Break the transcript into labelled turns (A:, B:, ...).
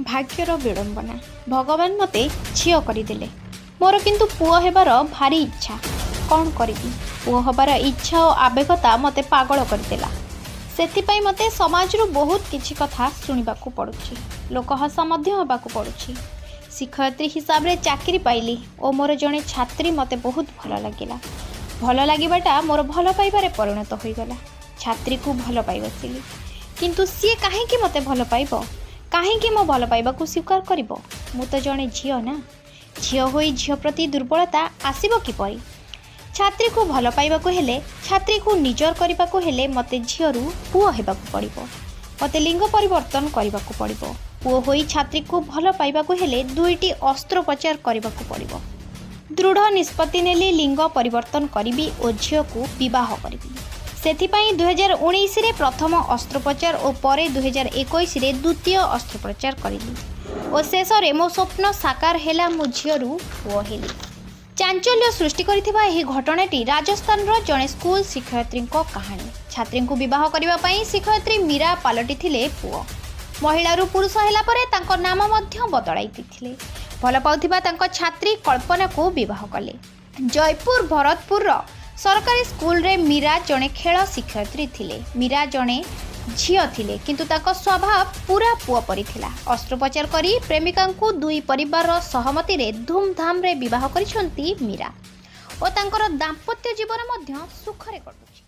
A: ଭାଗ୍ୟର ବିଡ଼ମ୍ବନା। ଭଗବାନ ମୋତେ ଝିଅ କରିଦେଲେ। ମୋର କିନ୍ତୁ ପୁଅ ହେବାର ଭାରି ଇଚ୍ଛା। କ'ଣ କରିବି, ପୁଅ ହେବାର ଇଚ୍ଛା ଓ ଆବେଗତା ମୋତେ ପାଗଳ କରିଦେଲା। ସେଥିପାଇଁ ମୋତେ ସମାଜରୁ ବହୁତ କିଛି କଥା ଶୁଣିବାକୁ ପଡ଼ୁଛି, ଲୋକହସା ମଧ୍ୟ ହେବାକୁ ପଡ଼ୁଛି। ଶିକ୍ଷୟିତ୍ରୀ ହିସାବରେ ଚାକିରି ପାଇଲି ଓ ମୋର ଜଣେ ଛାତ୍ରୀ ମୋତେ ବହୁତ ଭଲ ଲାଗିଲା। ଭଲ ଲାଗିବାଟା ମୋର ଭଲ ପାଇବାରେ ପରିଣତ ହୋଇଗଲା। ଛାତ୍ରୀକୁ ଭଲ ପାଇ ବସିଲି। କିନ୍ତୁ ସିଏ କାହିଁକି ମୋତେ ଭଲ ପାଇବ? କାହିଁକି ମୋ ଭଲ ପାଇବାକୁ ସ୍ୱୀକାର କରିବ? ମୁଁ ତ ଜଣେ ଝିଅ ନା। ଝିଅ ହୋଇ ଝିଅ ପ୍ରତି ଦୁର୍ବଳତା ଆସିବ କିପରି? ଛାତ୍ରୀକୁ ଭଲ ପାଇବାକୁ ହେଲେ, ଛାତ୍ରୀକୁ ନିଜର କରିବାକୁ ହେଲେ ମୋତେ ଝିଅରୁ ପୁଅ ହେବାକୁ ପଡ଼ିବ। ମୋତେ ଲିଙ୍ଗ ପରିବର୍ତ୍ତନ କରିବାକୁ ପଡ଼ିବ। ପୁଅ ହୋଇ ଛାତ୍ରୀକୁ ଭଲ ପାଇବାକୁ ହେଲେ 2ଟି ଅସ୍ତ୍ରୋପଚାର କରିବାକୁ ପଡ଼ିବ। ଦୃଢ଼ ନିଷ୍ପତ୍ତି ନେଲି, ଲିଙ୍ଗ ପରିବର୍ତ୍ତନ କରିବି ଓ ଝିଅକୁ ବିବାହ କରିବି। ସେଥିପାଇଁ 2019ରେ ପ୍ରଥମ ଅସ୍ତ୍ରୋପଚାର ଓ ପରେ 2021ରେ ଦ୍ୱିତୀୟ ଅସ୍ତ୍ରୋପଚାର କରିଲି ଓ ଶେଷରେ ମୋ ସ୍ୱପ୍ନ ସାକାର ହେଲା। ମୁଁ ଝିଅରୁ ପୁଅ ହେଲି। ଚାଞ୍ଚଲ୍ୟ ସୃଷ୍ଟି କରିଥିବା ଏହି ଘଟଣାଟି ରାଜସ୍ଥାନର ଜଣେ ସ୍କୁଲ ଶିକ୍ଷୟିତ୍ରୀଙ୍କ କାହାଣୀ। ଛାତ୍ରୀଙ୍କୁ ବିବାହ କରିବା ପାଇଁ ଶିକ୍ଷୟିତ୍ରୀ ମୀରା ପାଲଟିଥିଲେ ପୁଅ। ମହିଳାରୁ ପୁରୁଷ ହେଲା ପରେ ତାଙ୍କ ନାମ ମଧ୍ୟ ବଦଳାଇ ଦେଇଥିଲେ। ଭଲ ପାଉଥିବା ତାଙ୍କ ଛାତ୍ରୀ କଳ୍ପନାକୁ ବିବାହ କଲେ। ଜୟପୁର ଭରତପୁରର ସରକାରୀ ସ୍କୁଲରେ ମୀରା ଜଣେ ଖେଳ ଶିକ୍ଷୟିତ୍ରୀ ଥିଲେ। ମୀରା ଜଣେ ଝିଅ ଥିଲେ, କିନ୍ତୁ ତାଙ୍କ ସ୍ୱଭାବ ପୁରା ପୁଅ ପରି ଥିଲା। ଅସ୍ତ୍ରୋପଚାର କରି ପ୍ରେମିକାଙ୍କୁ ଦୁଇ ପରିବାରର ସହମତିରେ ଧୁମଧାମରେ ବିବାହ କରିଛନ୍ତି ମୀରା ଓ ତାଙ୍କର ଦାମ୍ପତ୍ୟ ଜୀବନ ମଧ୍ୟ ସୁଖରେ କଟୁଛି।